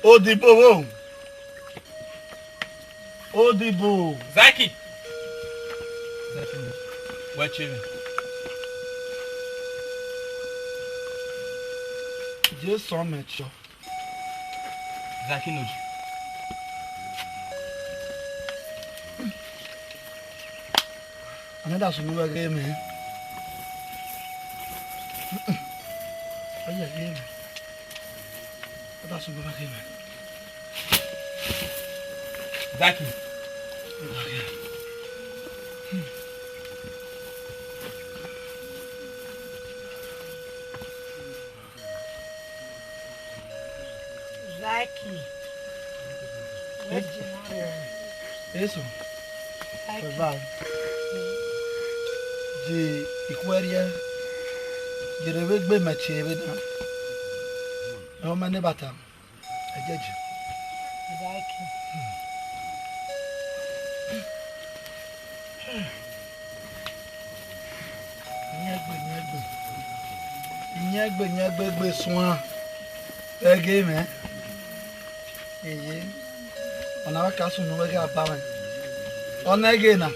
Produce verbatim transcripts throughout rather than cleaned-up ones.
Odibo wo. Odibo. Zaki. Zaki. Wachiri. Jesu mecho. Zaki noji. Another sunu wa game. Oye game. Another sunu wa game. Zaki. Zaki. Eso. Zaki. Bye. Ji ikweria. Ji rebe gbe machi ebe na. No mane bata. Ejeje. Zaki. Nyegbe, nyegbe. Nyegbe, nyegbe, gbe suan. Ege me. Eye. Ona wa ka sunu wege aba me. Ona ege na.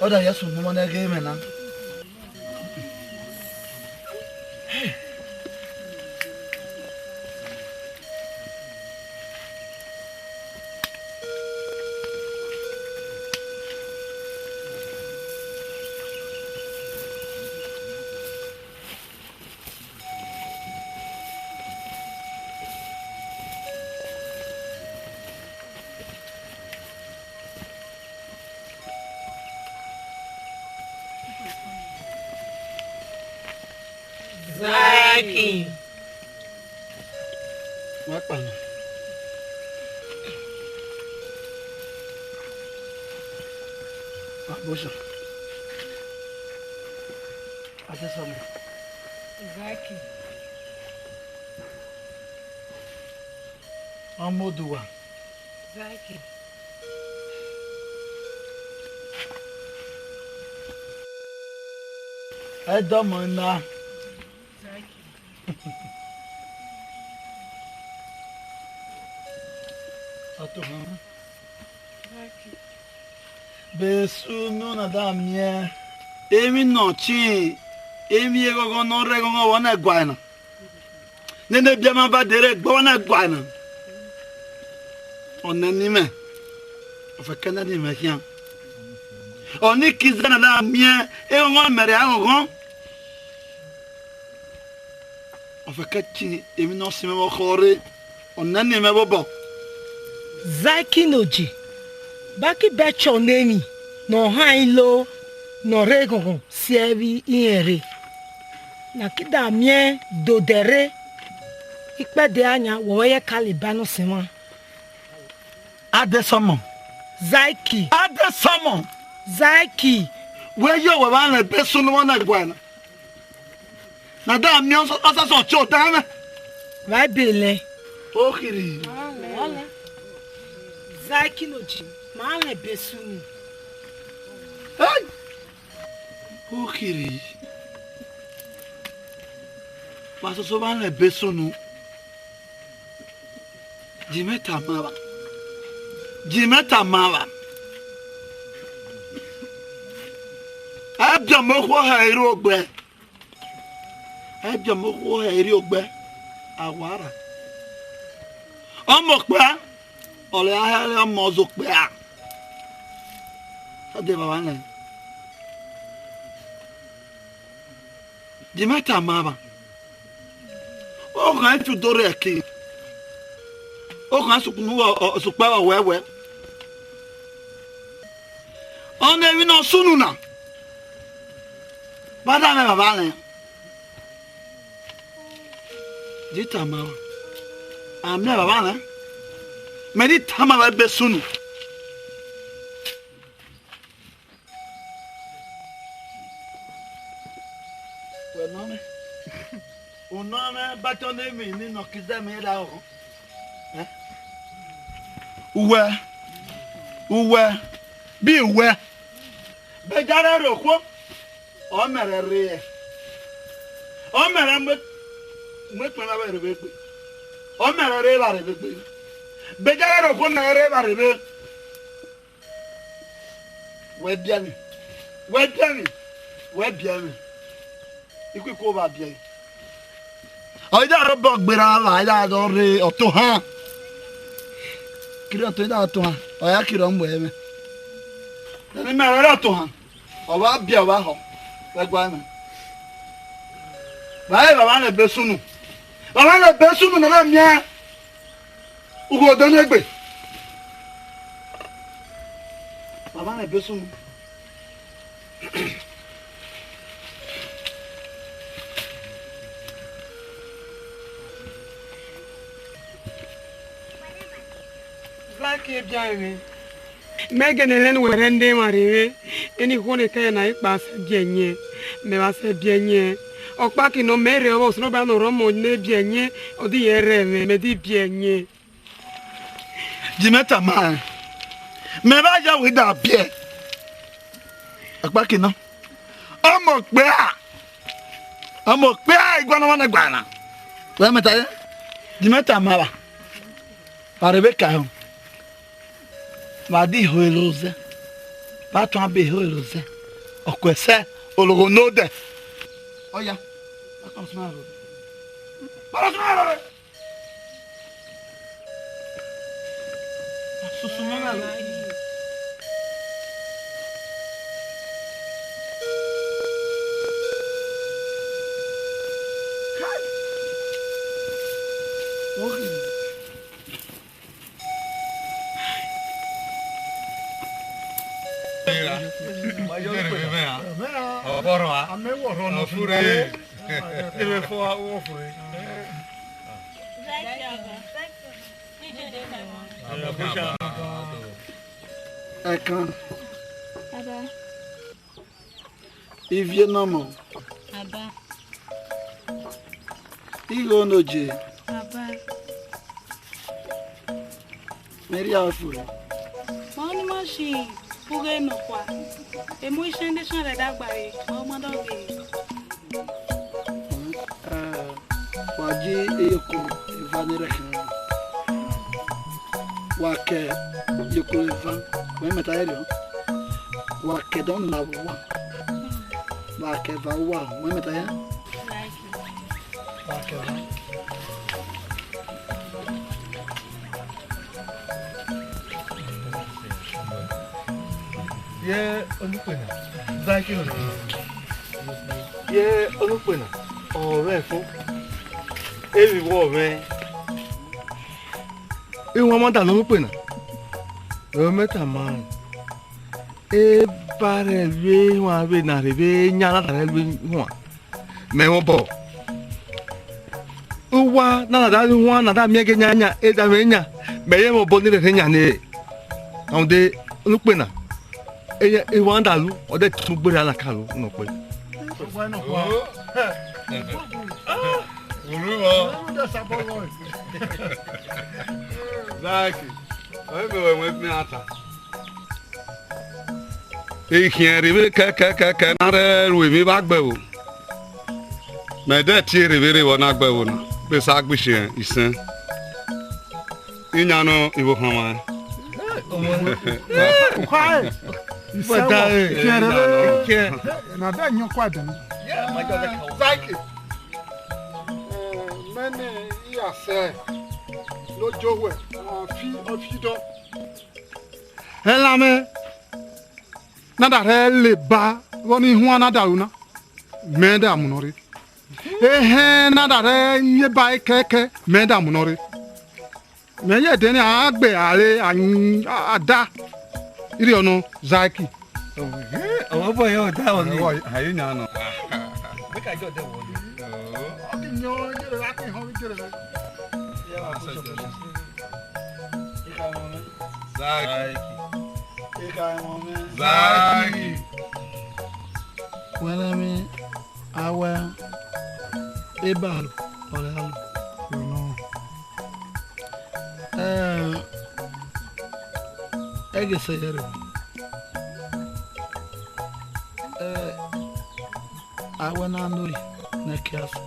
Oda ya sunu ona ege me na. Zaki. Wa kpa na. Wa bosha. Ate sọmọ. Zaki. Ọmọ Oduwa. Ẹdọmọ na. Ọtọhan. Be sunu na da miẹn. Emwi nọ cin, emwi eghọghọ nọ rre eghọghọ vbọ na gualọ na. Nene biẹ ma ba dere gbe vbọ na gualọ na. Ọ nẹni mwẹ, ọ fẹkẹ nẹni mwẹ khian. Ọni ki zẹ na da miẹn eghọghọ mẹ rre aghọghọ. Ọ fẹkẹ cin emwi ne ọ si mwẹ vbe ọkhọ rre, ọ nẹni mwẹ vbe obọ. Zaki Inogie, ba ki bẹchẹ ọnemwi ne ọ han ilo ne ọ rre eghọghọ si ẹvbi irẹn rre. Na ki da miẹn dodẹ rre, ikpẹdẹ a yan, wẹ ọmwa ye ka le ba ne ọ si mwẹ. Adesọmọ. Zaki. Adesọmọ. Zaki. Wẹ yọ wẹ vba lẹ be sunu vbọ na gualọ na. Na da miẹn ọsa, ọsa sọ ọtiọta mwẹ. Vbe ebe lẹ. Okhiri. Zaki Inogie, ma lẹ be sunu. Hey! Okhiri. Wa soso vba lẹ be sunu. Jimẹ tama vba. Jimẹ tama vba. Ebiọmọ okhuo hẹ irhuo gbe. Ebiọmọ okhuo hẹ irhuo gbe. Awara. Ọmọ okpia. Ọ lẹ a hẹ ọmọ ọzọ okpia. Ọ de vba vba nẹ. Jimẹ tama vba. Okhan fi udo rre ẹki. Okhan sukunu sukpẹ vbe wẹwẹ. Ọni emwi ne ọ sunu na. Vbe a da mwẹ vba vba nẹ. Di tama vba. A mwẹ vba vba nẹ. Mẹ di tama vba be sunu. Wẹ nọ mẹ. U nọ mẹ, bata ọnẹmwi ni nọ ki zẹ mẹ ra ọ. Eh? Uwẹ, uwẹ, bi uwẹ. Bẹjare rẹ okhuo, ọ mẹ rẹ rre. Ọ mẹ rẹ mu, mu ekpẹn vbe rre vbe egbe. Ọ mẹ rẹ rre vba rre vbe egbe. Bẹjare rẹ okhuo mẹ rẹ rre vba rre vbe. Wẹ biẹ mwẹ, wẹ biẹ mwẹ, wẹ biẹ mwẹ. Ikhuikhu ovba biẹ. Ọ i da rhobọ gberra vba, i da dọ rre ọtohan. Kiri ọto, i da ọtohan, ọ ya kiri ọ mu ẹmwẹ. Ẹni mẹ rẹ ọtohan, ọ vba biẹ, ọ vba họ, vbe ẹguae mwẹ. Vbe a vba mwa lẹ be sunu, vba mwa lẹ be sunu ne ọ vbe miẹn. Ugho de ne egbe. Baba na be sunu. Zaki ebian mwẹ. Mẹ gele rẹn ne uwẹ rre ne emwa rre mwẹ, eni ikhuo ne kẹ na, ikpa sẹ biẹ yẹn, mẹ vba sẹ biẹ yẹn. Ọkpa ki nọ mẹ rre ọvbọ, Osanobua ne ọ rre ọmọ ne biẹ yẹn, ọ di yẹ rre mwẹ, mẹ di biẹ yẹn. Jimẹ tama rẹn, mẹ vba ya wẹ da biẹ. Ọkpa ki nọ, ọmọ okpia, ọmọ okpia, igua nọ mwa na gba na. Wẹ mẹ ta ye, jimẹ tama vba, vba rre vbe ka họn. Vba di ho ero zẹ, vba tuan be ho ero zẹ, ọ kuẹ sẹ ologho nodẹ. Ọya, vba tọn suma rore. Vba tọn suma rore. Susu mẹ na rore. Kai. Ohi. Ẹkan. Baba. Ivie ne ọmọ. Baba. Igho ne ogie. Baba. Mary, how for you? Mani mashi, ughe no kwa. Emu ishende share dagba e, o ma do ghe. Eh, wa ji eyoko eva ni re khin. Wa ke eyoko eva, we meta ere o. Wa ke don na wa. Wa ke va wa, we meta ya. Wa ke va. Ye onukpena, Zaki na. Ye onukpena, ọmwẹ fo. Evi wọ mwẹ. Iwan ma da nọ onukpena. Ẹ mẹ tama. Eba rẹ vbe iwan vbe na rhe vbe yan na da rhe vbe iwan. Mẹ mwẹ obọ. Uwa na na da ru huan na da miẹn ghe yan yan, e da mwẹ yan. Mẹ ye mwẹ obọ ni rhe rhe yan ni re. Rhunmwuda onukpena, eyan ihuan da ru, ọ de tunu gberra na ka ru nọ kpe. Zaki, ọ mẹ wẹ wẹn miẹn ata. Ikhiẹn rhivbi kẹkẹkẹkẹ na rhe ru emwi vbe agbẹvbo. Mẹ de tie rhivbi rre vbọ na agbẹvbo na, bẹghe sa gbe isẹn. Iyan nọ ivbo khanmwa. Ukhale. Isẹn vbọ. Ikhiẹn rhivbi. Na de yan kwa dẹ. Zaki. Mẹ ne iya sẹ, ne ọ jowẹ, ọ fi, ọ fi dọn. Ẹlan mwẹ na da rhe leba vbọ ni ihuan na da ru na, mẹ da mu nọ rre. Ehẹn na da rhe miẹn eba ẹkẹkẹ, mẹ da mu nọ rre. Mẹ ye ẹdẹ ni a gbe a re, a, a da. Irhiọ nọ, Zaki. Ọmọ bọ yọ da ọ ni. Ẹwọ, a ye yan nọ. Make I just dey worry. Ọ ki yan, yere, a ki họn, yere. Zaki. Zaki. Wẹrẹ mwẹ, a wẹ eba alo, ọ rẹ alo. Ẹ, ẹghẹ sẹ yẹrẹ. Ẹ, a wẹ na nori nẹ kiasen.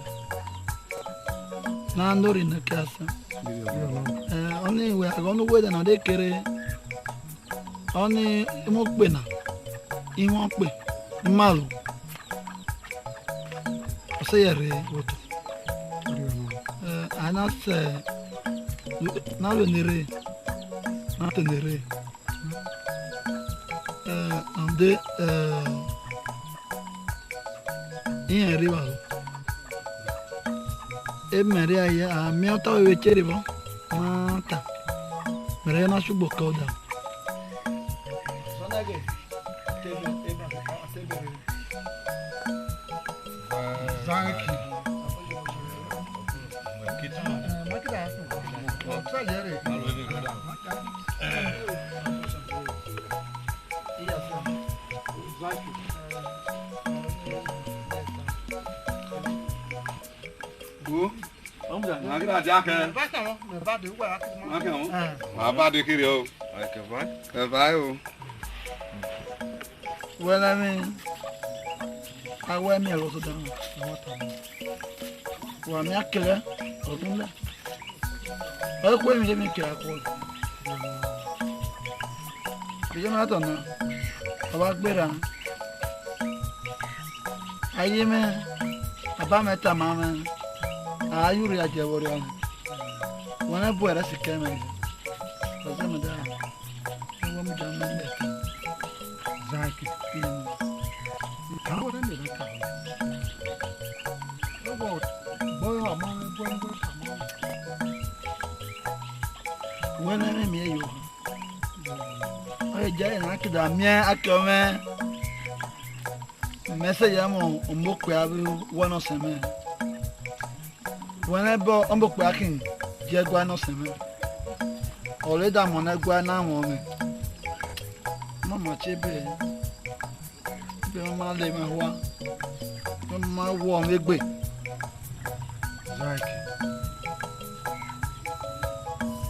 Na nori nẹ kiasen. Ẹ, ọni wẹ aghọ ne uwẹ dẹ na de kere. Ọni emọ kpe na, ihuan kpe, ima ru. Ọ sẹ yẹrẹ vbe otọ. Ẹ, a na sẹ, na vbe ne rre, na te ne rre. Ẹ, ande, ẹ, iran rre vbaro. Emẹ rria ye, a miẹn ọta vbe chere vbọ, ma ta. Mẹ rẹ na sugbo ke ọda. Zaki. Wo. Ọmọ, na kira dia kẹ. Mẹ ba kẹ wọn, mẹ ba de, uwa kẹ wọn. Ma kẹ wọn. Ẹ. Ma ba de kiri o. Ẹ kẹ ba. Ẹ ba o. Wẹ na mi. A wẹ mi ẹrọ so dan. Wa mi akẹlẹ. Ọdun lẹ. Ẹ kú èmi, èmi kẹ akọ. Ìjọba tọ̀ náà. Ọba gbéra. Aye mẹ, aba mẹ tama mẹ, a yu rria je vbe orria mẹ. Wẹ nẹ bu ẹre sikẹ mẹ, ọ zẹ mẹ da, ẹ wẹ mu ja mẹ lẹ. Zaki. Mm. Ka wẹ nẹ mẹ ka. Ẹ wẹ gbọ ya ma wẹ gbọ gbọ ka ma. Wẹ nẹ mẹ miẹn yo. Ọ ye jẹ ẹre na kida miẹn akẹ ọmwẹ. Mẹ sẹ ya mọ ọmọ okpia vbe uwa nọ sẹ mẹ. Wẹ nẹ bọ ọmọ okpia khin ye ẹguae nọ sẹ mẹ. Ọ re da mọ ne ẹguae na mwẹ ọmwẹ. Mama che be. Be ma le mẹ hua. Be ma wọ mwẹ egbe. Zaki.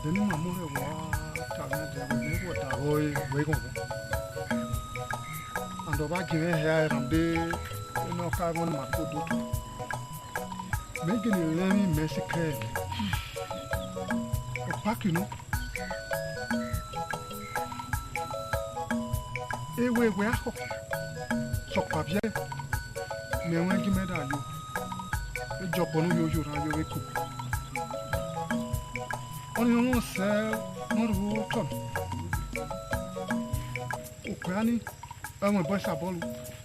Deni ma mu hẹ wa ta Oi, wẹ ghọghọ. And ọ vba gie mwẹ hia eran de, ne ọ kha ghọn ne ima kpo do. Mẹ gele rẹn emwi mẹ sikẹ. Ọ paki nọ. Ewe, ewe akhọ. Sọkpa viẹ. Mẹ wẹ gi mẹ da yo. Ejọkpọ ne u yo yo na yo vbe ko. Ọni ọmọ sẹ ne ọ rhu otọ. Okpia ni, ẹmwẹ bọ sabọlu.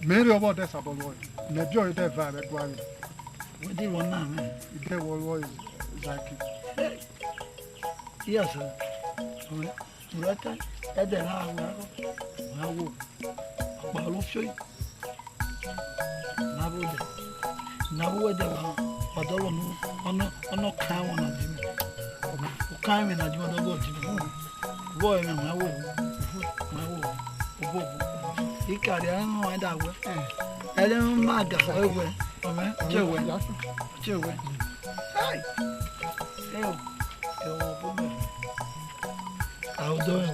Mẹ rhie ọvbọ dẹ sabọlu ọre. Mẹ biẹ ọre dẹ va vbe guare. Wẹ de wọ na mwẹ. Idẹ wọ ru ọre Zaki. Yes, sir. Ọmọ, urata, ẹdẹ na wa, wa wo. Ọkpa lo fiọ yi. Na vbe odẹ. Na vbe uwẹdẹ wa, wa dọlọ nu, ọnọ, ọnọ kan ẹmwẹ na di mẹ. Ọkan ẹmwẹ na di mẹ, dọgọ di mẹ. Vbọ ẹmwẹ, wa wo, wa wo, obo, obo. Ikari ẹ nu wa da wẹ. Ẹlẹ ma ga wẹ wẹ. Ọmọ, che wẹ. Che wẹ. Hai. Eo. Eo, obo mẹ. Aodọ ẹo,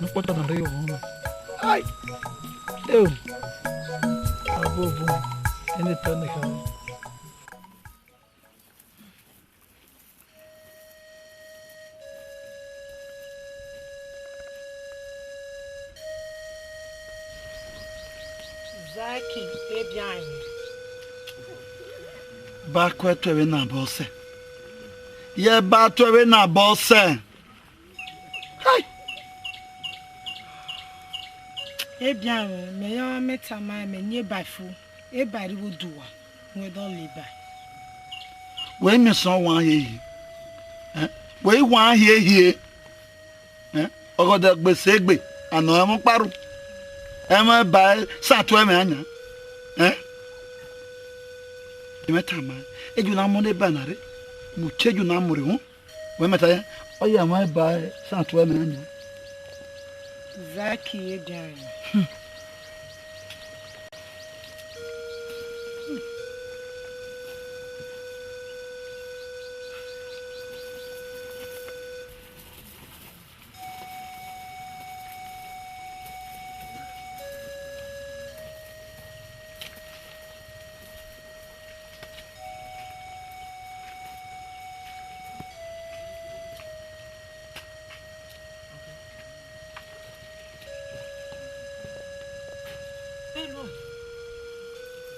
ne ukpọta na rre yọ vwẹ ọmọ. Ai! Eo! Abo vwẹ ẹne ta ne kha. Zaki, ebian. Ba kuẹ tuẹ vbe na bọ sẹ. Ye ba tuẹ vbe na bọ sẹ. Hai! Ebian, mẹ ya mẹ tama, mẹ ni eba fo, eba ri vwo duwa, wẹ dọ le eba. Wẹ i miẹn sọn wan hie hie. Eh? Wẹ i wan hie hie. Eh? Ọgọdẹ gbe se egbe, anọ ẹmwẹ ọkpa ru. Ẹmwẹ ba sa tuẹ mwẹ anya. Eh? Imẹ tama, eju na mọ ne eba na re, mu che eju na mu re hu. Wẹ mẹ ta ya, ọ ya mwa ba sa tuẹ mẹ na nia. Zaki ye dia ya.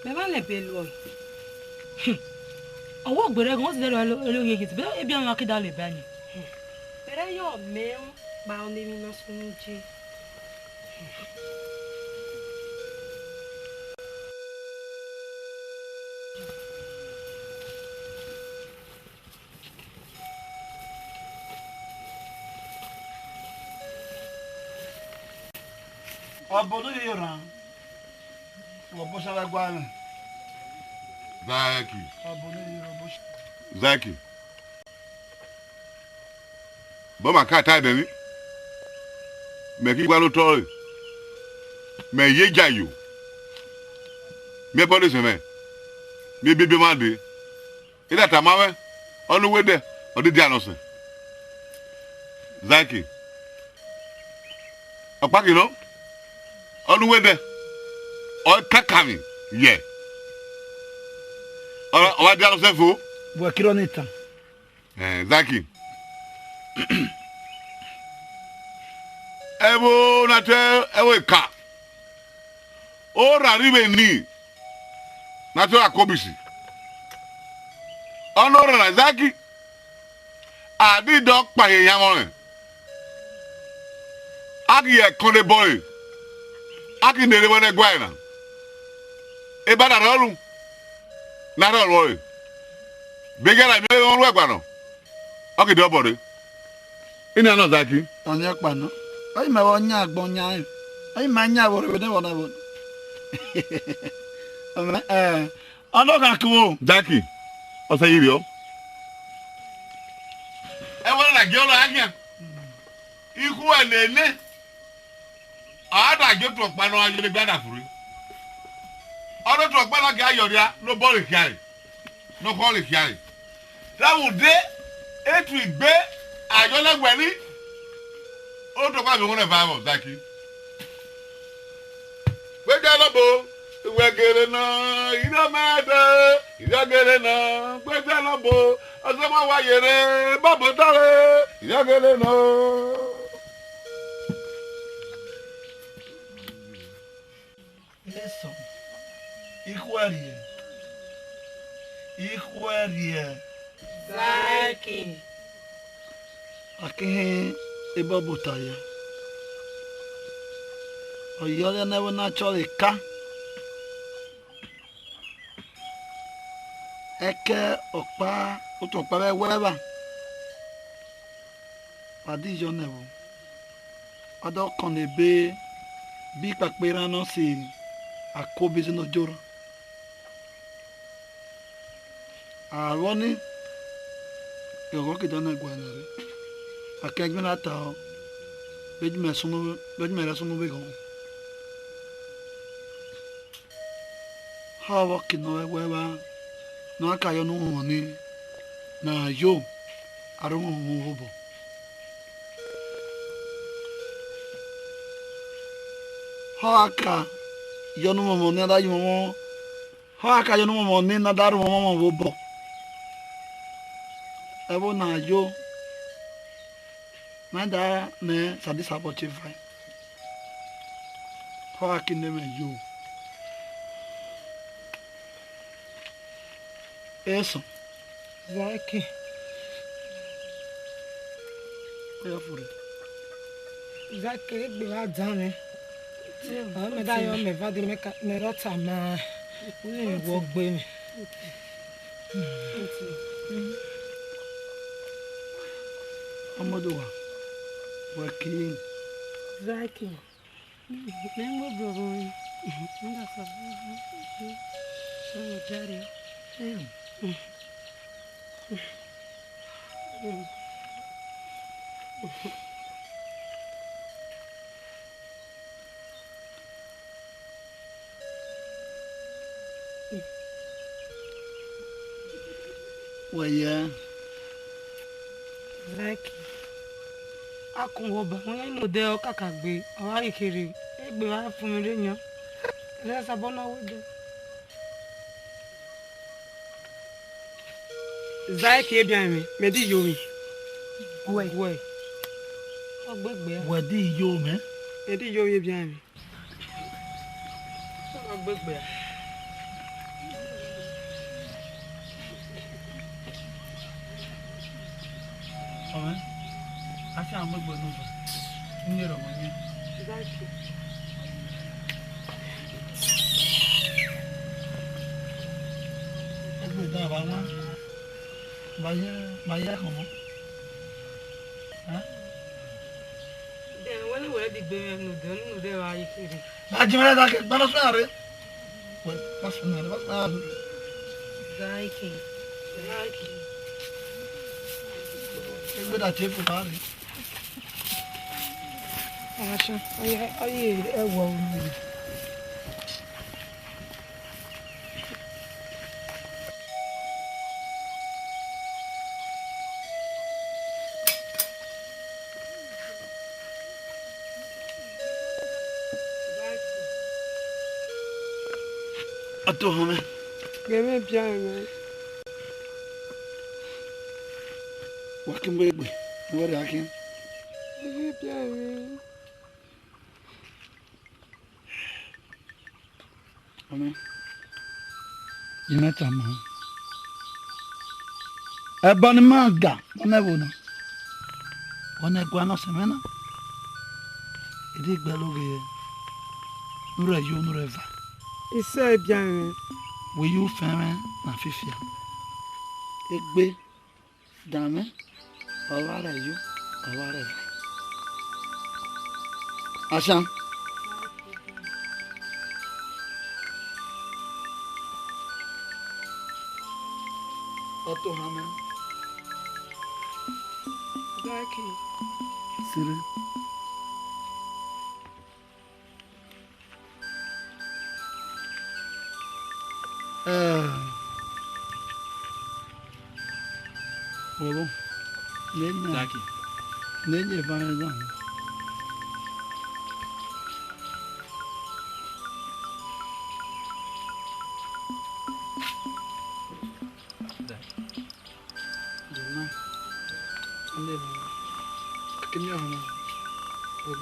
Mẹ ma lẹ be luọ. Ọwọ gberẹ ẹghọn zẹ rẹ elo ye ye be ebi ama kida le bani. Bẹrẹ yọ mẹ kpa ọnẹ emwi na sunu je. Ọbo ne ye ran, ọbo sa vbe gua mwẹ. Zaki. Ọbo ne ye ran, ọbo sa. Zaki. Bọ ma ka ta ẹdẹ ni, mẹ ki gua lotọ re, mẹ ye ja yo, mẹ bọ de sẹ mẹ, mẹ biebe ma de, ida tama mwẹ, ọnẹ uwẹ dẹ, ọ dede anọ sẹ. Zaki, ọkpa ke nọ, ọnẹ uwẹ dẹ, ọ kaka mwi yẹ, ọ wa de anọ sẹ fo. Wẹ kiri ọni tan. Eh, Zaki. Ẹvbo na te ẹvbo eka. Ora ri vbe ni. Na te ora kobisi. Ọnọ ora na Zaki. A di dọ kpa ye yan mọ rẹn. A ghi ye ẹkọn ne bọe. A ghi nere vbọ ne gua ẹre na. Eba na rhọ ru. Na rhọ ruẹ. Bẹghe na miẹn ọghe ru ẹgba nọ. Ọ ghi de obọ rre. Ina nọ Zaki. Ọni ọkpa nọ. Ọyìn mẹ vbe ọyan agbọn yan rẹn. Ọyìn mẹ yan vbe orre vbe ne vbọ na vbọ. Ọmọ, eh, ọnọ gha kuo. Zaki, ọ sẹ yi rriọ. Ẹwẹ na gie ọnọ gha khian. Ikhu ẹnẹ nẹ. A da gie otu ọkpa nọ gha yere egbe a da furre. Ọ da otu ọkpa nọ gha yọ ria, ne obọ rre khiare, ne ọkhọ rre khiare. Rhunmwuda etu igbe ayọ na wẹ ni, Otokpa vbe ghon ne va vbọ, Zaki. Wegbe lọbo, wegere na, ire mẹ dẹ, wegere na, wegbe lọbo, ọsẹ ma wa yere, babo dare, wegere na. Eso, ikhuẹrhie, ikhuẹrhie. Zaki. Aki hin ebọbọ ta ya. Ọ yọle ne ẹvbo na chọle ka. Ẹkẹ ọkpa, otu ọkpa vbe ẹwẹ evba. Wa di yọ nẹ vbo, wa do kọn ebe, bi ikpakpa erhan nọ si ako bi zẹ ne ojoro. A vbọ ni, ghọghọ ke dọ na guan na rre. A kẹ ẹgbẹn na ta ọ, vbe jumẹ sunu, vbe jumẹ rẹ sunu vbe ghọghọ. Ọ vbọ ke nọ vbe ẹwẹ evba, ne ọ ka yọ ne uhunmwu ni, na yo, a rre uhunmwu vbe obọ. Ọ gha ka yọ ne umwọmọ ni, a da ye umwọmọ, ọ gha ka yọ ne umwọmọ ni, na da rre umwọmọ vbe obọ. Ẹvbo na yo, na da mẹ Sadisa vbọ tie vae. Ọ gha ki ne mwẹ yo. Eso. Zaki. Oya fure. Zaki, egbe mwa dan mwẹ. Ọ mẹ da yọ mẹ va dee, mẹ ka, mẹ rọ tama. Uwẹ vwọ gbe mwẹ. Ọmọdé wa, wẹ ke. Zaki. Mẹ ngu obọ vbọ, mẹ da sa vwẹ ọmọ diarẹ. Wẹ yẹ. Zaki. A kun wẹ ọba, wẹ nọ odẹ ọ kaka gbe, ọ gha ghi kherhe, egbe mwa fun mwẹ rre yan. Ẹsabọ na wẹ odẹ. Zaki ebian mwẹ, mẹ di yo mwẹ. Guẹ. Guẹ. Ọ gbegbe a. Wẹ di yo mwẹ. Mẹ di yo mwẹ ebian mwẹ. Ọ gbegbe a. Ọmọ, a fi àwọn gbogbo inú bá. Ní èrò wọn yẹn. Ẹgbẹ́ ìdá àbá wọn. Bàyá, bàyá kàn mọ́. Ẹ́? Then wẹn wẹ di gbe mwẹ nu dẹ, nu dẹ wa yi kiri. Ba jimẹ da ke, ba na so are. Wẹ, ba so na, ba so na. Zaki, Zaki. Egbe da che fu ba re. Asha, oye, oye, ẹ wọ omi. Ọtọ họn mẹ. Ghe mwẹ bian mwẹ. Wa ki mu egbe, mu wẹ rhia khian. Ghe mwẹ bian mwẹ. Amen. I mẹ tama. Ẹbọ ne ima ga, ọ nẹ ẹvbo na. Ọ nẹ ẹguae ne ọ sẹ mwẹ na. I di gbe ẹre oghe, ne u rre yo, ne u rre eva. Isẹ bian mwẹ. Wẹ yu fẹn mwẹ na fifia. Egbe. Dame, ọ vba rẹ yo, ọ vba rẹ eva. Ashan. Ọ to han mẹ. Daki. Siri. Eh. Webo. Nenye. Daki. Nenye vane zan.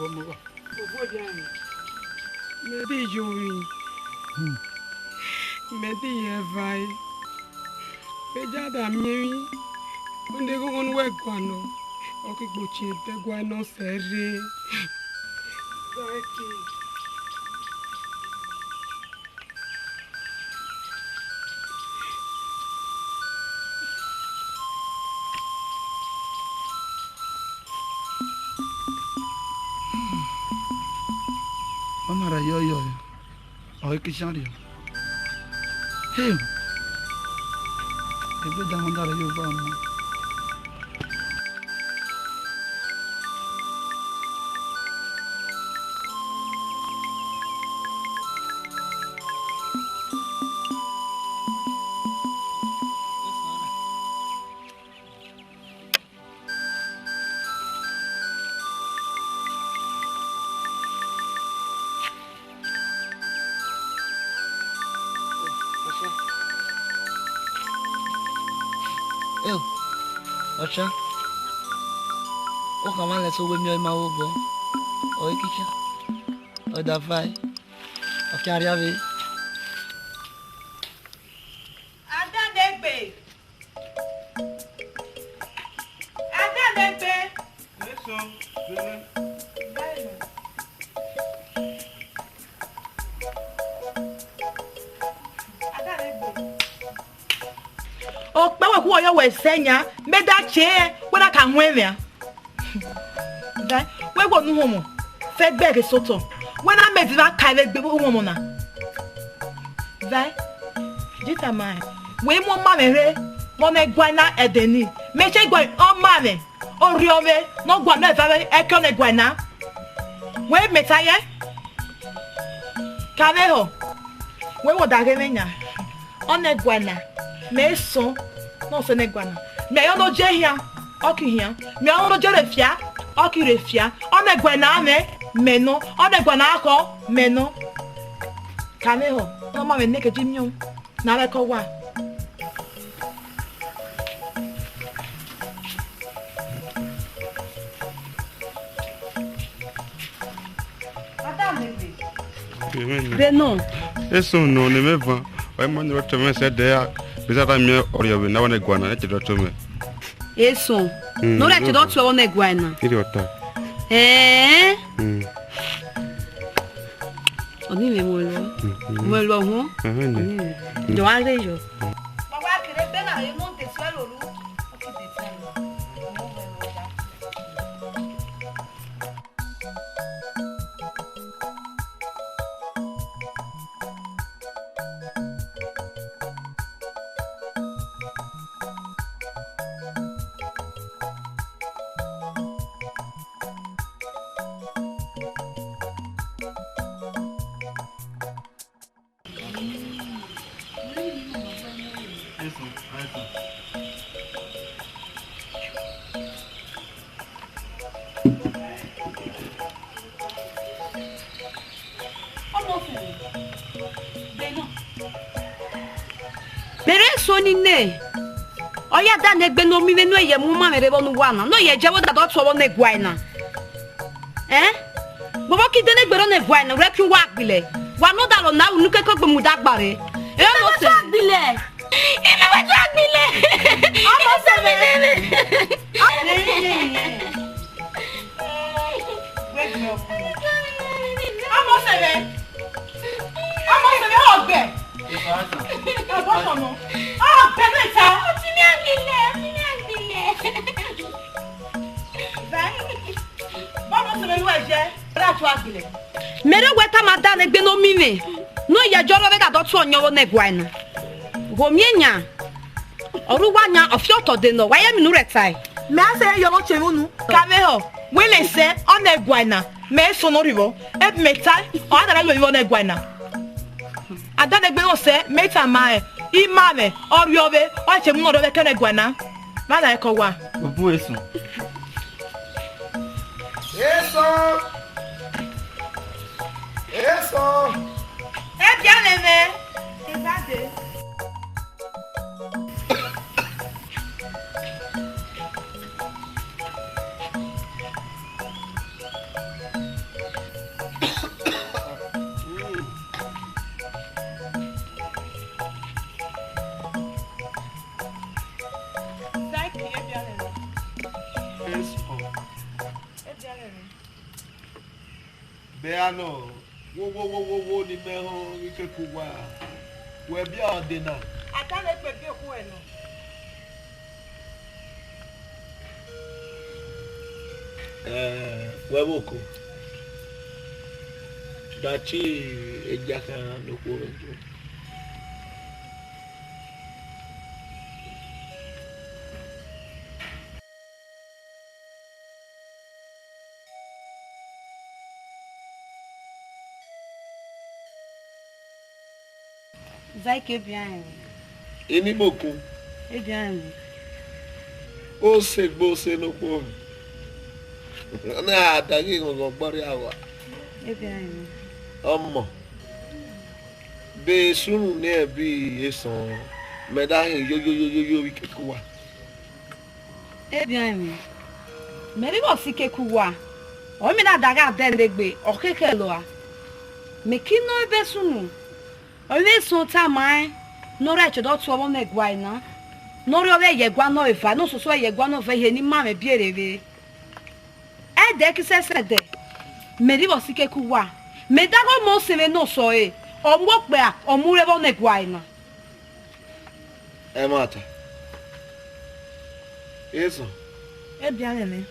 Mẹ di yo rin, mẹ di ye vare, mẹ jada miẹn emwi, ọnegho ne uwẹ gualọ, ọ ki gbe ochiẹn dẹ gualọ sẹ rre. Zaki. Ọ ma rẹ yọyọ, ọ i ki shan rriọ. Hey! Egbe da mwa da rẹ Jihova mu. Eo, ọcha, u khama lẹsẹ uwẹ miẹn ọma vbe obọ, ọ i ki shan, ọ da vae, ọ khian rria vbe. Adanegbe. Adanegbe. Eso, gele. Adanegbe. Okpẹvbo khuo yọ wẹ sẹ yan, mẹ da che, wẹ na ka wọn ẹmwẹ a. Wẹ wo nu uhọnmwọ, fẹ gbe ghe sotọ, wẹ na mẹ divba ka vbe egbe uhọnmwọ na. Vẹ, jita ma, wẹ mu ọma mwẹ rre, vbe ọnẹguae na ẹdẹ ni, mẹ che gualọ ọma mwẹ, orhiọmwẹ ne ọ gualọ eva vbe ẹki ọnẹguae na. Wẹ mẹ ta yẹ, ka vbe họ, wẹ wo da ghe mwẹ yan. Ọnẹguae na, mẹ sọn, ne ọ sẹ ọnẹguae na. Mẹ yọ ne ọ je hian, ọ ki hian. Mẹ yọ ne ọ je rre fia, ọ ki rre fia. Ọnẹguae na mwẹ, mẹ nọ. Ọnẹguae na khọ, mẹ nọ. Ka mwẹ họ, ne ọ ma mwẹ neke ji miọn, ne a vbe ẹko wa. Amen. Beno. Eso nọ ne mẹ van. Wa ma ni rre ọtẹn mwẹ sẹ ẹdẹ a. Bẹzẹ a da miẹn orhiọmwẹ ne a vbe ọnẹguae na, ne te rre ọtẹn mwẹ. Eso. Mm, ne ọ rre te rre ọtẹn ọnẹguae na. Iri ọta. Ẹẹ. Mm. Ọni mwẹ mu ẹlọ. Mm, mm. Mu ẹlọ họn. Amen. Ọni mwẹ. Mm. Dọ a rre yọ. Wa wa kere ebe na, e mu de sẹ lolu. Bẹrẹ eso ni nẹ, ọ ya da ne egbe ne ọ miẹn mwẹ ne ọ ye mu ọma mwẹ rre vbe ọnu wa na, ne ọ ye je vbe ọdadọ tuẹ vbe ọnẹguae na. Ẹn? Bọbọ ki de ne egbe rre ọnẹguae na, u rre khian uwa gbilẹ. Wa nọ da rọ na unu keke gbe muda gbare. Ẹ ọmọ sẹ. Gbilẹ. Ime wa tu gbilẹ. Ọmọ sẹ mẹ. Ọmọ sẹ mẹ. Ọmọ sẹ mẹ, ọgbẹ. Ọgbẹ sọnọ. Ọgbẹ mẹta. Ọtí mi àgbìlẹ̀, ọtí mi àgbìlẹ̀. Bye. Bọbọ sẹ mẹ lu ẹjẹ. Ra tu àgbìlẹ̀. Mẹ rre wẹ tama da ne egbe ne ọ miẹn mwẹ, ne ọ ye je rre vbe ọdadọ tuẹ ọyọn vbe ọnẹguae na. Gho miẹn yan, ọ rre uwa yan, ọ fi otọ de nọ, wa ye emwi ne u rre tae. Mẹ a sẹ yọ vbe ọchẹ vbe unu. Ka mwẹ họ, wẹ mẹ sẹ ọnẹguae na, mẹ sọn ne ọ rhivọ, ebe mẹ tae, ọ gha da na lu emwi vbe ọnẹguae na. Adanegbe ne ọ sẹ, mẹ tama rẹ, ima mwẹ, orhiọmwẹ, ọ che mu ne ọ rre vbe ẹki ọnẹguae na. Vbe a na ẹko wa. Obu eso. Eso. Eso. Ẹ biẹ mwẹ mẹ. Ẹ ba de. Mẹ a nọ, wo, wo, wo, wo, wo, ni mẹ họn, ikeku wa. Wẹ biẹ ọde na. Adanegbe biẹ okhuo nọ. Eh, wẹ vbe oko. Da tie egia khian ne okhuo mwẹ jọ. Zaike, ebian mwẹ. Ini mokun. Ebian mwẹ. Ose gbe ose ne okhuo mwẹ. Ọna a daghe ghọghọ gbe ọrria wa. Ebian mwẹ. Ọmọ. Be sunu ne ẹbi esan, mẹ da hin yo yo yo yo yo vbe ikeku wa. Ebian mwẹ, mẹ rhie vbe ọ si ikeku wa, ọ mẹ na da gha Adanegbe, ọ khẹkhẹ lọa. Mẹ ki nọ ebe sunu, ọ vbe sọn tama ẹn, ne ọ rhie ẹchẹ dọ tuẹ vbọ ne ẹguae na, ne ọ rhie ọ vbe ye ẹgua nọ eva, ne ọ soso ye ẹgua nọ vẹ ihe ne ima mwẹ biere vbe. Ẹdẹ ki sẹsẹ dẹ, mẹ rhie vbe ọ si ikeku wa, mẹ da ghe ọmọ ọsẹmwẹ ne ọ sọe, ọ mu okpia, ọ mu rre vbọ ne ẹguae na. Ẹmwata. Esan. Ebian mwẹ nẹ.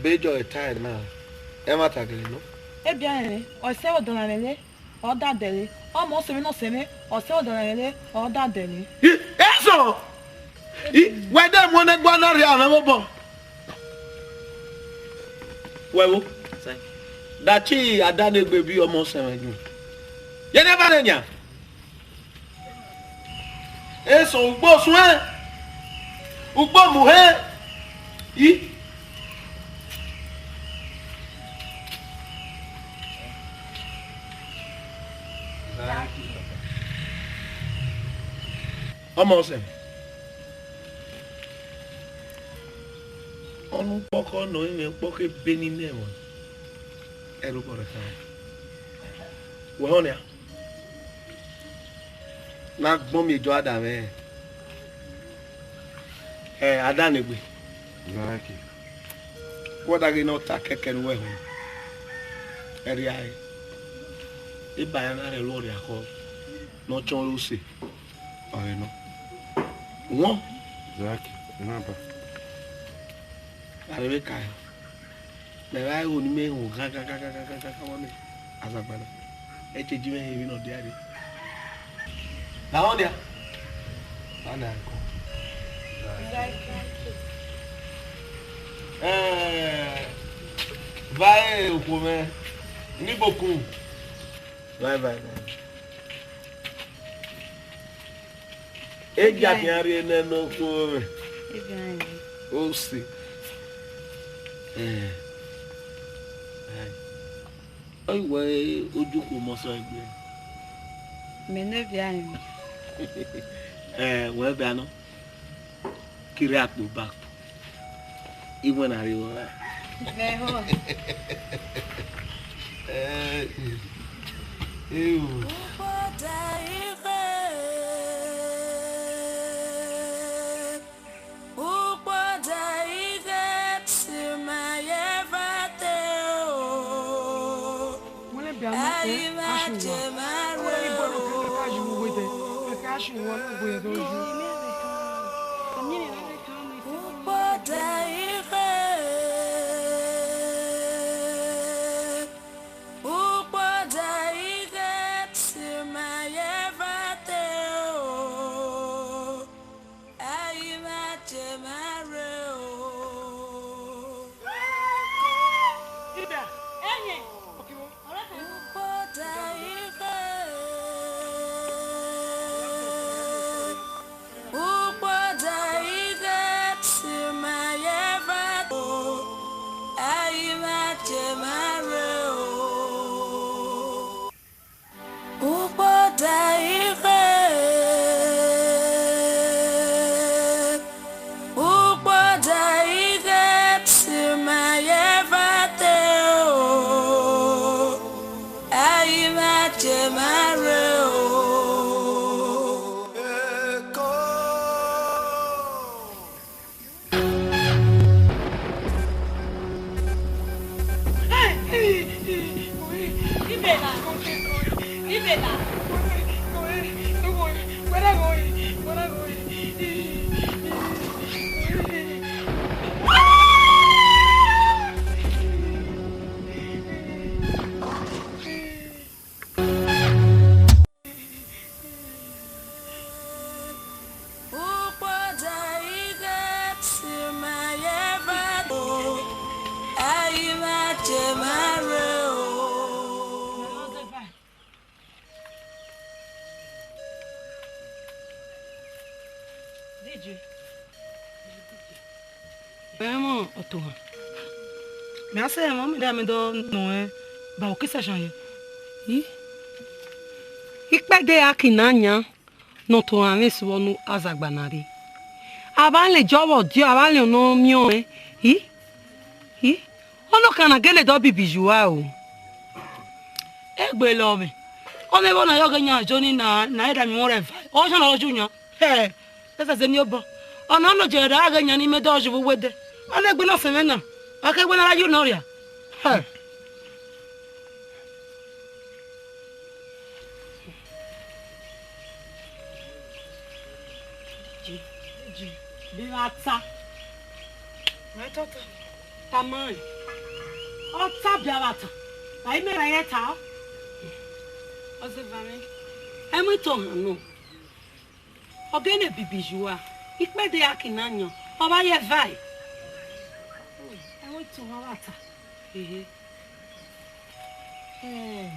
Bejọ ẹta ẹna, ẹmwata gele nọ. Ebian mwẹ nẹ, ọ sẹ ọdọ na mwẹ le, ọ da dẹle. Ọmọ ọsẹmwẹ ne ọ sẹmwẹ, ọ sẹ ọdọ na mwẹ le, ọ da dẹle. I, Esan! I, wẹ de mu ne ẹgua na rhia mwẹ vbe obọ. Wẹ wo. Da tie Adanegbe biẹ ọmọ ọsẹmwẹ jọ. Ye ne ba nẹ nian. Esan, ugbo suẹn, ugbo muhẹn. I. Ọmọ ọsẹ. Ọnukpọkọ nọ imẹ ukpọkọ ebe ni nẹ ẹmwa. Ẹrobọ rẹ khan. Wẹ họn nia. Na gbọn miẹn Jọadan mwẹ. Ẹ, Adanegbe. Zaki. Wẹ da ghe ne ọ ta kẹkẹ ne uwẹ họn. Ẹrria ẹre. Eba ya na rhẹ ruẹ ọrriakhọ ne ọ chọn ru use. Ọre nọ. Wọn. Zaki, na ba. Arẹvbekaya. Mẹ vba igho ne imẹ họn ghan ghan ghan ghan ghan ghan ghan ghan vbọ nẹ Azagba na. Ẹ te ji mwẹ hin emwi ne ọ dia rre. Na họn nia. Ana ẹko. Ẹẹ, va e okhuo mwẹ, ni bokun. Vai, vai, vai. Egia khian rhie nẹ ne okhuo mwẹ. Egia rhie. Ose. Ẹẹ. Ai. Ọ wẹ ojukhunmwu ọsọ egbe. Mẹ ne via mwẹ. Ẹẹ, wẹ via nọ. Kiri akpo ba akpo. Iwẹn na rre vbọ ra? Mẹ họn. Eh, eh, oh. Wẹn lẹ bia nọ kẹ, a shu wa. Wẹ igbe nọ kẹ, a shu wa. Kẹ a shu wa, ne igbe ye do ju. Ẹmwẹ ọtọhan. Mẹ a sẹ ẹmwẹ, mẹ da mẹ dọ nọ ẹn, ba okisa shan yẹ. Ih. Ikpẹdẹ a ki na yan, ne ọtọhan mwẹ sẹ vbọ ne Azagba na rre. A vba lẹ jọ vbe ọdiọ, a vba lẹ ọnọ miẹn ọnrẹn. Ih. Ih. Ọnọkan na gele dọ bibi ye ua o. Egbe lọ mwẹ. Ọnẹ vbọ na yọ ghe yan jọ ni na, na ẹdẹ mi mwẹ rẹ eva. Ọ shan na ọ ju yan. Hẹ, ẹsẹse ni obọ. Ọna nọ jẹ ra ghe yan ni mẹ dọ juvwu wẹdẹ. Ọna egbe nọ sẹ mwẹ na. Wa kẹ wẹ na ra yu nọ ria. Hẹ. Bia ta. Mẹ tọtọ. Tama. Ọ ta bia vba ta. Ba imẹ ra ye ta. Ọ zẹ va mwẹ. Ẹmwẹ tọ hàn nọ. Ọ gele bibi ye ua, ikpẹdẹ a ki na yan, ọ vba ye vae. Ẹmwẹ tọ hàn vba ta. Ehe. Eh,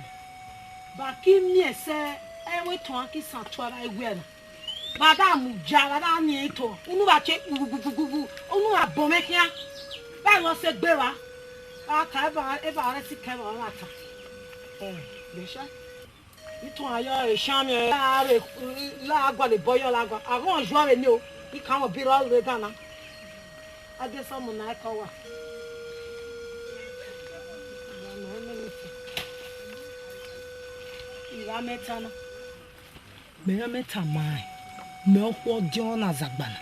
ba ki miẹn sẹ, ẹmwẹ tọ hàn ki san tua vba iwia na. Vba da mu ja, vba da miẹn tọ, unu vba che gbugbugbugbugbu, unu vba bọ mwẹ khian. Vba ghọ sẹ gbe vba. Vba ta, eva, eva rẹ sikẹ vba, vba ta. Eh, gbe sha. Ituan yọ eshan miẹn la re, la gualọ ebọ yọ la gua. Aghọn yuan vbe ni o, I kan mwẹ obirọ re dan na. Adesọmọ na ẹkọ wa. Ira mẹ ta na. Mẹ ra mẹ tama rẹn, mẹ okhuo diọn na Azagba na.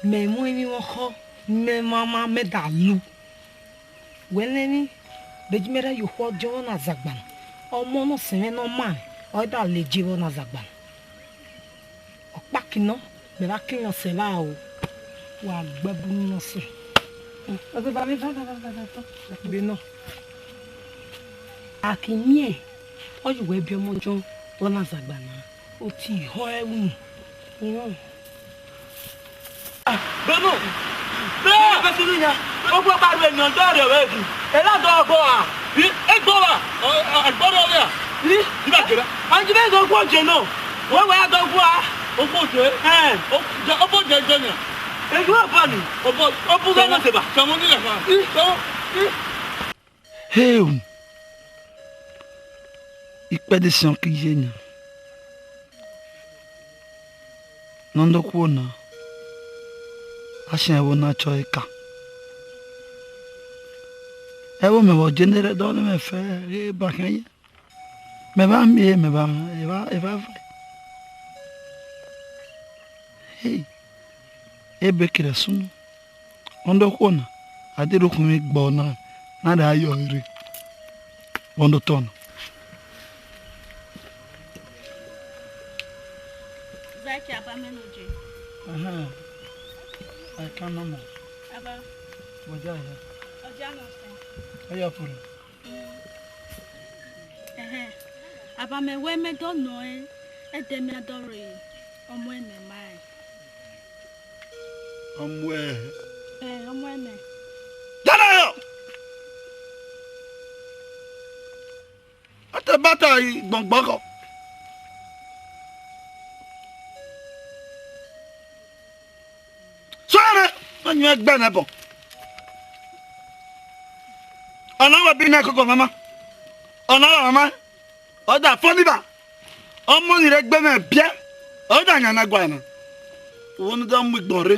Mẹ mu emwi mwẹ khọ, mẹ mama mẹ da lu. Wẹ nẹ emwi, bẹghe mẹ rẹ ye okhuo diọn na Azagba na. Ọmọ ne ọ sẹ mwẹ ne ọ ma, ọ da le je vbọ na Azagba na. Ọkpaki nọ, mẹ vba kiyan sẹ vba o. Wa gbe bu ni nọ sẹ. Be nọ. A ki miẹn, ọ ye uwẹ biẹ ọmọ jọn, vbọ na Azagba na. Oti họ ẹvwin. Iran. Benu. Be, be sunu nya. Ogbo ba ru eniyan, dọ rẹ vwẹ gu. Ela dọ gbo a. I, egbo wa. Ọ, ọ, agbo rẹ ọvia. I, iba jera. Anji be do gbo je nọ. Wẹ wẹ a do gbo a. Ogbo je. Eh. O, je, ogbo je je nya. Enu ọbọ ni. Ogbo, ogbo ga na seba. Sọmọ ni ya fa. I, o, i. Heu! Ikpẹdẹ siọn ki ye nia. Ne ọ do khuo na, a shiẹn ẹvbo na chọ ẹre ka. Ẹvbo mẹ vbe ọ je ne rre dọ ne mẹ fẹ ghe ba khian ye. Mẹ vba miẹn, mẹ vba, evba, evba vae. Hey, ebe kerẹ sunu. Ọ do khuo na, a de rhie okhuo mwẹ gbe ọna, na da yọ rre. Ọ do tọ na. Zaki, aba mẹ nọ je. Ẹhẹn. I can no more. Aba. Bọja ya. Ọja nọ sẹ. Ẹya pure. Mm. Ẹhẹn. Aba mẹ wẹ mẹ dọ nọ ẹn, ẹdẹ mẹ a dọ rre ọmọ ẹmẹ ma ẹn. Ọmuẹ. Ẹ, ọmọ ẹmẹ. Dada yo! Ate bata i gbọngbọn kọ. Sọrọ, ma nyẹ gbẹ nẹ bọ. Ọna wẹ bi nẹ koko mama. Ọna wẹ mama. Ọ da fọ ni ba. Ọmọ ni rre egbe mwẹ biẹ. Ọ da yan na gualọ na. Uwo ne da mu igbọn rre.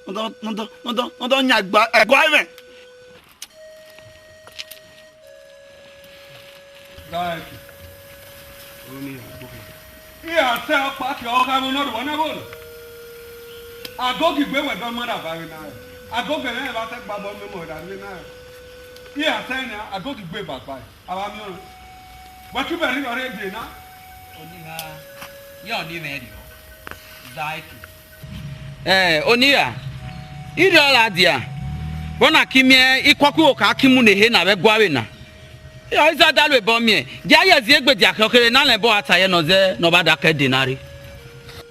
Ne da, ne da, ne da, ne da yan ẹgba, ẹgba mwẹ. Like. Oni agbo. Iya sẹ ọkpa ke ọ gha vbe nọ ru ọna vbọ nọ. Agogi gbe wẹ dọ ma da ba vbe na rẹ. Agogi ẹmwẹ vbe a sẹ gba bọ mẹ mọ da vbe na rẹ. Iya sẹ nẹ Agogi gbe ba kpa. Aba miọnrọn. Wa ki bẹrẹ igho rre de na. Oniha, ya ọni mwẹ rriọ. Zaiki. Ẹ, oniha, irriọ la dia, vbọ na ki miẹn ikuọkọ igho ka ki mu ne ehe na vbe ẹguae na. Ọ i za da lu ebọ miẹn, dia ye zi egbe dia khẹ ọkherhe na lẹ ẹbọ a ta ye ne ọ zẹ ne ọ ba da kẹ de na rre.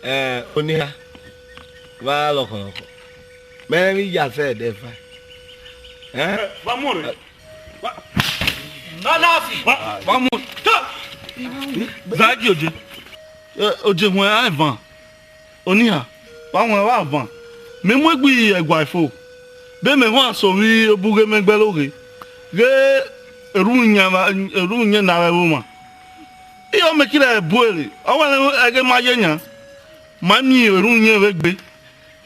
Ẹ, oniha, vba lọkhọ lọkhọ. Mẹ vbe ya sẹ ẹdẹ fa. Ẹ? Vba muẹn rre. Vba, vba, vba muẹn. Zaiki oje. Ẹ, oje huẹn a van. Oniha, vba huẹn vba van. Mẹ mu egbe ẹguae fo. Bẹ mẹ huan so vbe obughe mẹ gbẹloghe. Ghe erhunmwu iyẹn na vbe ẹvbo mwa. Iyọ mẹ kire buere. Ọ wẹ ẹghẹ ma ye yan. Ma miẹn erhunmwu iyẹn vbe egbe.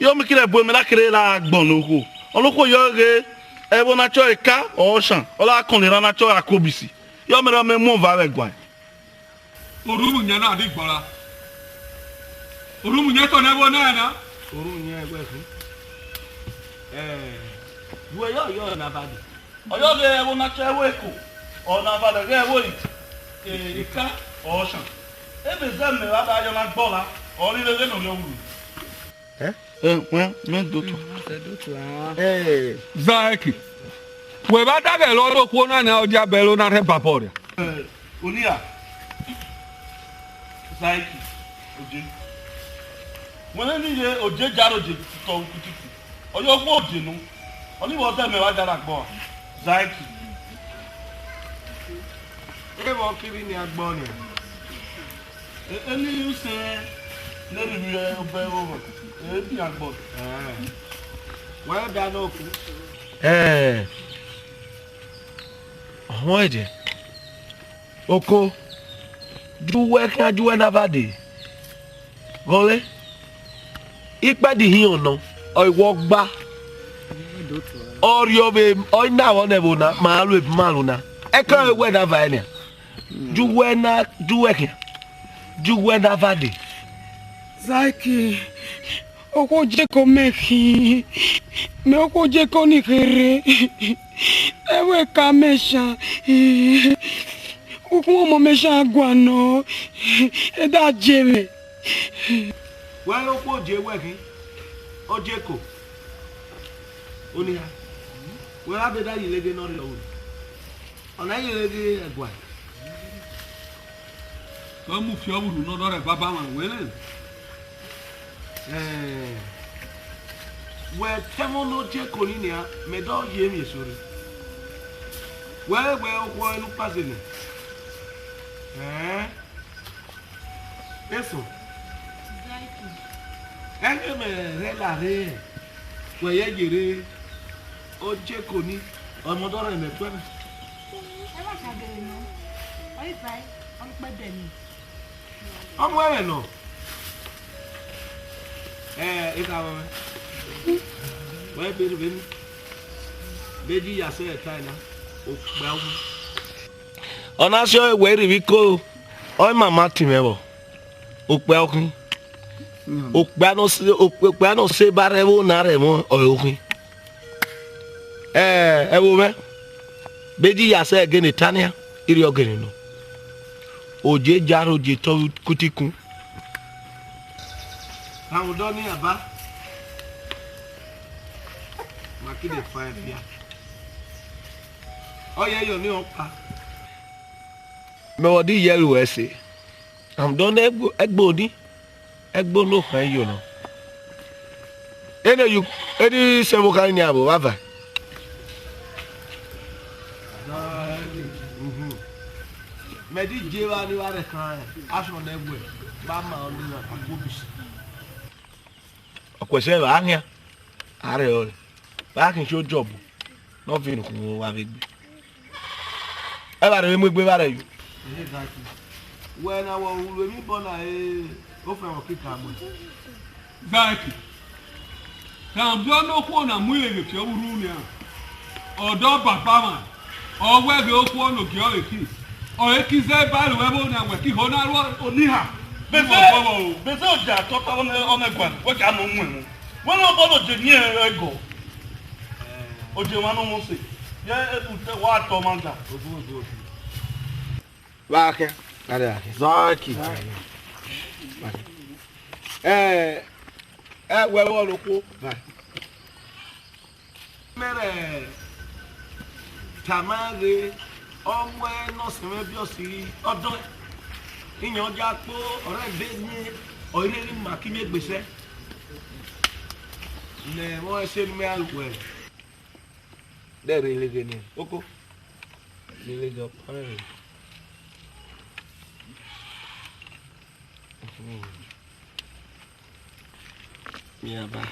Iyọ mẹ kire bu mẹ na kere la gbọn ne okhuo. Ọnọkhuo yọ ghe, ẹvbo na chọ eka, ọ shan, ọ la kọn ne erhan na chọ akobisi. Iyọ mẹ rọ mẹ mu ọva vbe ẹguae. Orhunmwu iyẹn na di gbọla. Orhunmwu iyẹn tọ nẹ ẹvbo na na. Orhunmwu iyẹn ẹguae khin. Ẹ, wẹ yọ yọ na vade. Ọ yọ ghe ẹvbo na chọ ẹvbo eko, ọ na vade ghe ẹvbo ika, ọ shan. Ebe zẹ mẹ vbe ada yọ na gbọla, ọ rhirhe vbene ọ rhie ọvburu. Ẹ, wẹ, mẹ do tọ. Ẹ, Zaiki, wẹ vbe ada ghẹ ẹre okhuo na nẹ, ọ dia bẹlẹ na rhẹ babọ ria. Ẹ, oniha, Zaiki, oje. Wẹ nene ye oje jaro je tọ ukutuku. Ọ yọ khuo oje nọ. Ọni vbe ọdẹ mẹ vbe ada na gbọ a. Zaiki. Ẹ vbọ kiri ni agbọ nia. E, eni use ne rhivwi obẹ vwọ vwẹ, e, ni agbọ. Ẹ. Wẹ da nọ ku. Ẹ. Ọmọ ẹdẹ. Oko, ju wẹ khian ju wẹ na vade. Ghọnle, ikpẹdẹ ihiọn nọ, ọ i wọ gba. Ọ rhiọ vbe, ọ i na vbọ nẹ ẹvbo na, ma lu ebu ma lu na. Ẹkan wẹ na va ẹnẹ. Ju wẹ na, ju wẹ khian. Ju wẹ na vade. Zaiki, okhuo je ko mẹ khin, mẹ okhuo je ko ni kherhe, ẹvbo eka mẹ shan, ukhuo ọmọ mẹ shan guan nọ, ẹ da je mwẹ. Wẹ okhuo je wẹ khin, ọ je ko, oniha, wẹ gha beda yi lege ne ọ rhiọ ru. Ọ na yere ghe ẹguae. Ọ mu fi ọvburu ne ọ dọrhẹ baba mwa wẹ nẹ. Ẹn, wẹ tẹmwẹ ne ọ je ko ni nia, mẹ dọ ye emwi eso rre. Wẹ, wẹ okhuo ẹre ne u kpaze nẹ. Ẹn. Eso. Ẹghẹ mẹ rre la rre, wẹ yẹ yere, ọ je ko ni, ọ mọ dọ rẹn mẹ tuẹ mẹ. Ẹ ma ka gere nọ, ọ i ba, ọ kpẹdẹ ni. Ọ mu ẹmwẹ nọ. Ẹ, e ka mwẹ. Wẹ be rhivwi eni. Be ji ya sẹ ẹta na, okpia ọkhu. Ọ na si ọre wẹ rhivwi ko, ọ i mama tin mwẹ vbọ. Okpia okhin. Okpia nọ se, okpia nọ se ba rre ẹvbo na rre ẹmwẹ ọre okhin. Ẹ, ẹvbo mwẹ, be ji ya sẹ ẹgene ta nian, irhiọ gene nọ. Oje jaro je tọ kutikun. Rhanmwẹ odọ ni aba. Ma kide fa ẹfia. Ọ yẹ yọ ni ọkpa. Mẹ vbọ di yẹ ru ẹse. Rhanmwẹ odọ ni ẹgbo, ẹgbo ni. Ẹgbo ne okhan yo nọ. Ene yu, eni sẹ vbe okhan ni a vbe vwavẹ. Mẹ di je vba ni vba rẹ khan, ason nẹ wẹ, ba ma ọni na akobisi. Ọ kuẹ sẹ vbe a khian, a rre ọre. Vbe a khin si ojọbo, ne ọ viọ enu khuo wa vbe gbe. Ẹvba rre vbe mu egbe vba rẹ yo. Wẹ na wẹ uru emwi bọ na re, ofẹn wọ kika mu. Zaiki, rhanmwẹ odọ ne okhuo na mu ilevie fi ọvburu nian. Ọdọ baba mwa, ọ wẹ ghe okhuo ne ogie ọre ki. Ọre ki zẹ ba ru ẹvbo nian wẹ ki ho na ru oniha. Bẹzẹ, bẹzẹ oja tọta ọnẹ, ọnẹ guan, wẹ ka nọ mu ẹmwẹ. Wẹ ne ọ bọ ne oje ni ẹgọ. Oje mwa nọ mọ se. Yẹ, e, wa tọ mwa ga. Vbakhian, vbakhian. Zaki. Eh, eh, wẹ vbọ nokhuo. Mẹrẹ tama ghe, ọ muẹ ne ọ sẹ mwẹ biọsi, ọ dọẹn. Iyan dia kpo, ọ rre ẹbe miẹn, ọ i rre emwi ma ke imiegbe sẹ. Nẹ ẹmwẹ ọnrẹn sẹ ne imẹ gha ru wẹ. Dẹ rre leghe nian, oko. Rre leghe ọkpa mwẹ rre. Miẹn ba.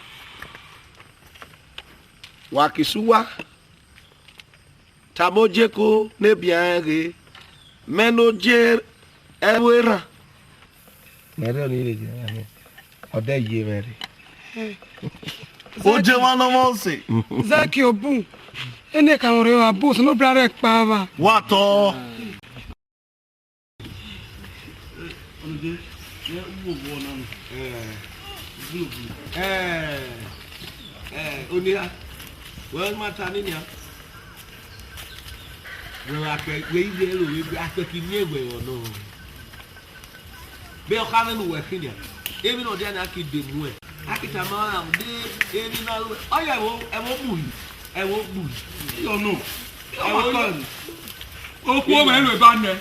Wa ki sẹ uwa, tama ojeko ne bian ghe, mẹ ne oje ẹvbo erhan. Mẹ rẹ ọni rre, ọ dẹ ye mwẹ rre. Oje mwa nọ mwa ọse. Zaki obu, ene ka mwẹ rre abu, sẹ ne obra rẹ kpa vba. Wa tọ. Ọnọde, yẹ u wo vwọ na nọ. Eh. Eh, eh, onia, wẹ ma ta ni nia. Wẹ akpẹ, wẹ ivie ẹro, wẹ akpẹ ki miẹn wẹ ọnọ. Bẹ ọ kha mwẹ ne uwẹ khian nia. Emwi ne ọ dia nia ki de muẹ. A ki tama ra de emwi na ru. Ọ ya ẹvbo, ẹvbo gbuyi. Ẹvbo gbuyi. Iyọ nọ. Ẹvbo yọ. Okhuo mwẹ ru eba nẹ.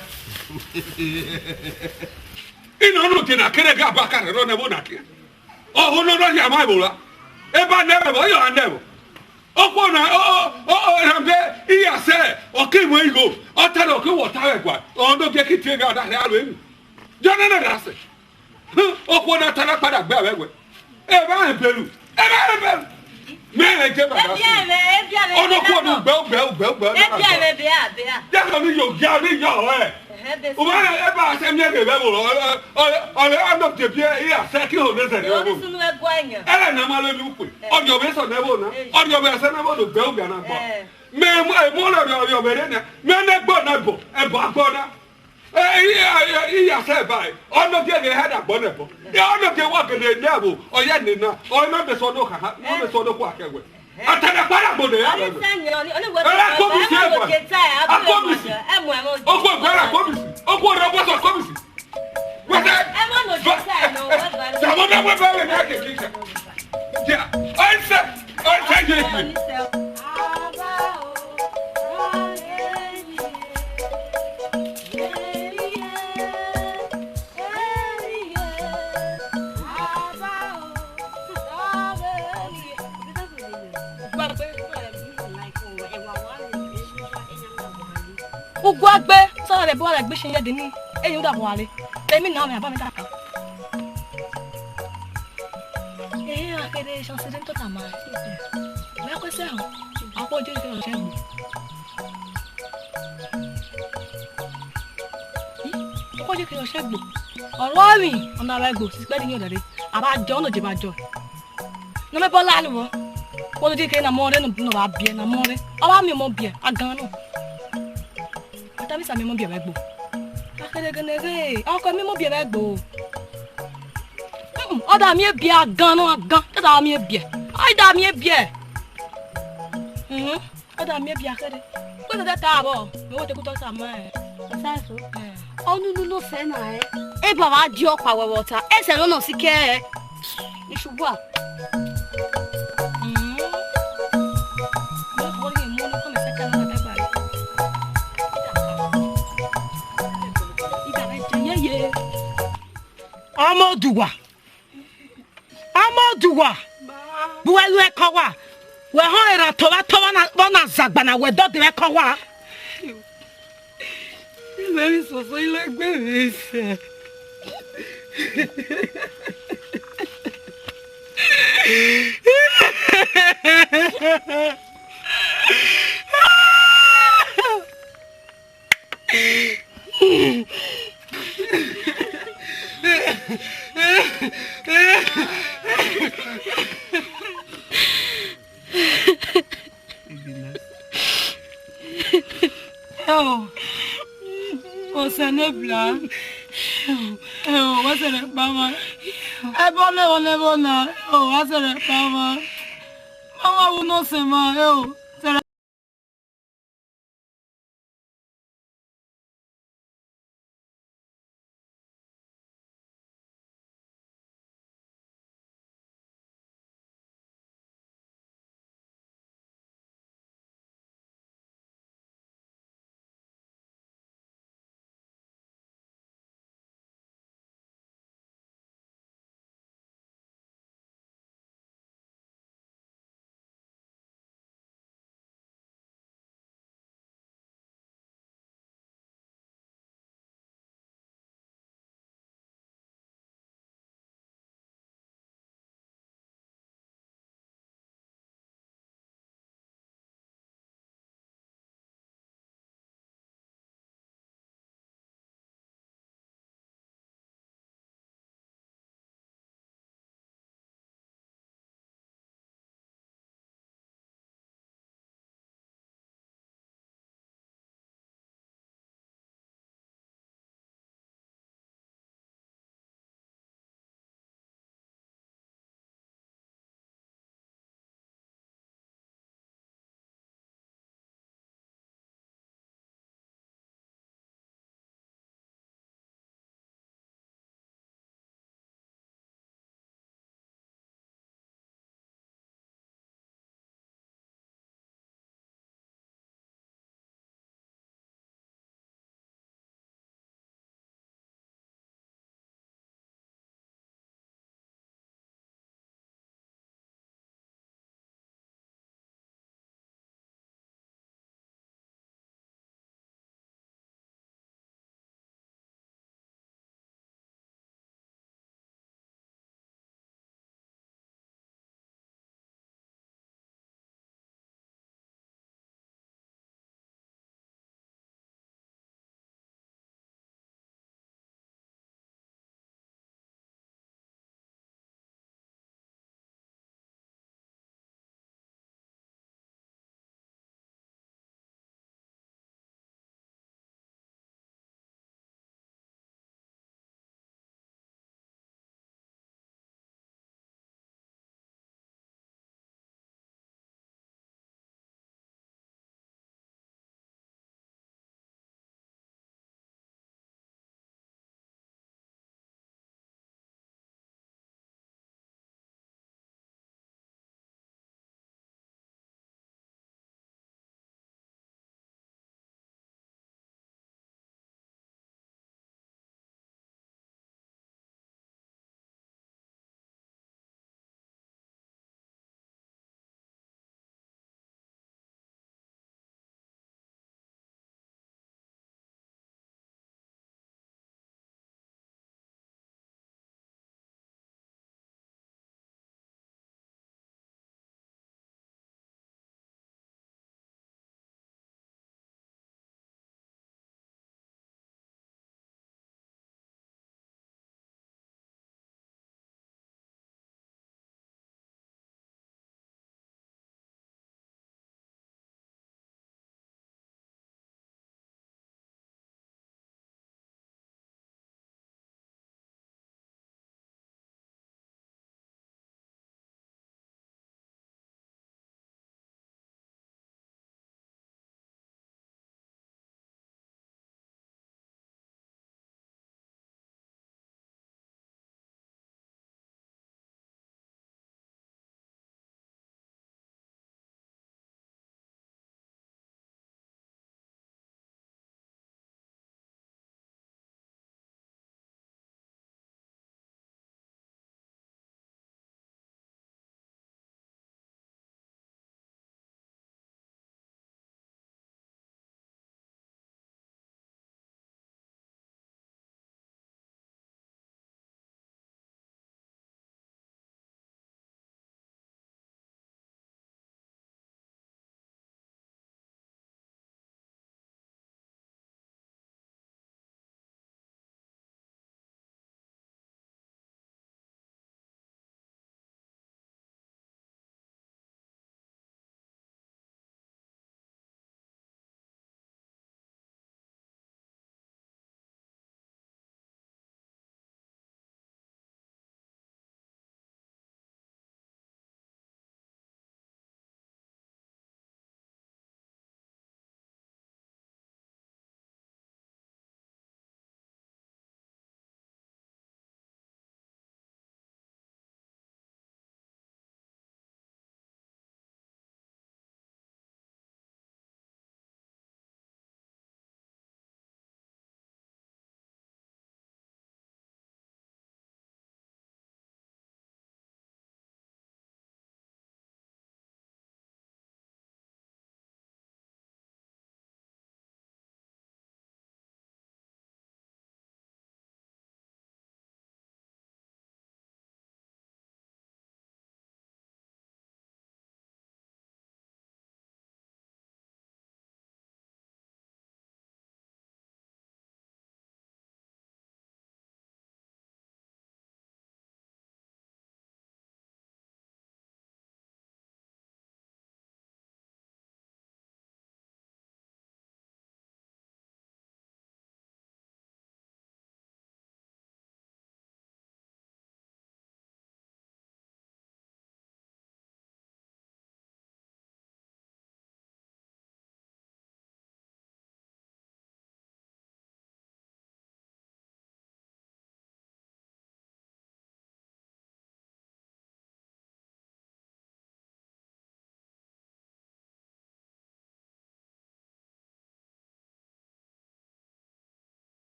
Ina ọnọke na kere ga ba ka rẹ rọ nẹ vbo na ke. Ọho nọ rọ hia ma ẹvbo ra. Eba nẹ vbọ, yọ a nẹ vbọ. Okhuo na, o, o, o, o, eranmbe, iya sẹ, ọ ke mu igho, ọ ta rẹ ọ ke wọ ta vwẹ gua, ọ nọ gie ki tie gha da rhe aro emwi. Jọ nene ra sẹ. Okhuo na ta na kpada gbe avbe wẹ. Evba rẹn belu, evba rẹn belu. Mẹ rẹn je ba da sẹ. Ọnọkhuo nu gbẹ, gbẹ, gbẹ, gbẹ. Ebia mẹ bia, bia. Ya nọ ni yo, ya ni yo, ẹ. Ẹhẹn, bẹ Uwa sẹ. Eba sẹ miẹn ghe vbe ẹvbo, ọ, ọ, ọ, ọ, ọ, nọ te biẹ, iya sẹ ki ho ne zẹ ne ẹvbo. Ọni sunu ẹguẹ yan. Ẹrẹ na ma lo ni ukwe. Ọni ọvbe sọ ne ẹvbo na. Ọni ọvbe ẹsẹ ne ẹvbo do gbẹ ugha na gbọ. Ẹ. Mẹ mu, emu ọni ọvbe rẹ na. Mẹ ne gbọ na ẹbọ, ẹbọ agbọ na. Ẹ, i, i, i, iya sẹ ba ẹ. Ọni ọvbe ghe hẹ na gbọ na ẹbọ. Ẹ, ọni ọvbe wa gele ne ẹvbo, ọ ya ne na. Ọ na mẹ sọ no kha, ọ mẹ sọ no kwa kẹ wẹ. Atana kpara gbọdọ ya lọ. Ẹrẹ akọbisi ẹ gba. Akọbisi. Okwe gba ẹrẹ akọbisi. Okwe rẹ ọgbọsọ akọbisi. Wẹsẹ. Sàmọ náà wẹ bẹrẹ ní akẹkẹ ìjà. Jà. Ọyẹsẹ. Ọyẹsẹ yẹ ìgbè. Uguagbe, sọrọ rẹ bọ rẹ gbe shin ye de ni, eyin da vọ are. Emi na mẹ aba mẹ da ka. Ee, akere shan sere tota ma. Mẹ kwe se ho. Akwo je ke ọsẹ gbo. Akwo je ke ọsẹ gbo. Ọrọ mi, ọna vbe gbo, sisi kpẹdi ni ọdade. Aba jọ, ọna je ba jọ. Nọ mẹ bọ la lu vbọ. Kpolo je ke na mọ rre, nọ ba biẹ na mọ rre. Ọ ba miẹn ọmọ biẹ, a gan nọ. Ọta mi sa miẹn ọmọ biẹ vbe gbo. Akere gene ghe, ọkọ miẹn ọmọ biẹ vbe gbo. Mm, ọ da miẹn biẹ a gan nọ a gan, ọ da miẹn biẹ. Ọ da miẹn biẹ. Mhm. Ọ da miẹn biẹ akere. Kpẹdẹ ta vbọ, mẹ wo te ku tọ sa ma ẹ. Sa so. Ẹ. Ọnunu nọ sẹ na ẹ. E baba di ọkpa wẹ vbe ọta, ẹsẹ nọ nọ si kẹ ẹ. Isugua. Ọmọ Oduwa. Ọmọ Oduwa. Bu wẹ lu ẹkọ wa. Wẹ họn eran tọmwa tọmwa na, vbọ na zagba na wẹ dọdẹ vbe ẹkọ wa. Imẹ vbe soso ilẹgbe vbe sẹ. Ẹo, Osanobua, ẹo, wa sẹrẹ kpa mwa. Ẹbọ nẹ, ẹbọ nẹ, ẹbọ na, ẹo, wa sẹrẹ kpa mwa. Mama wu nọ sẹ mwa, ẹo.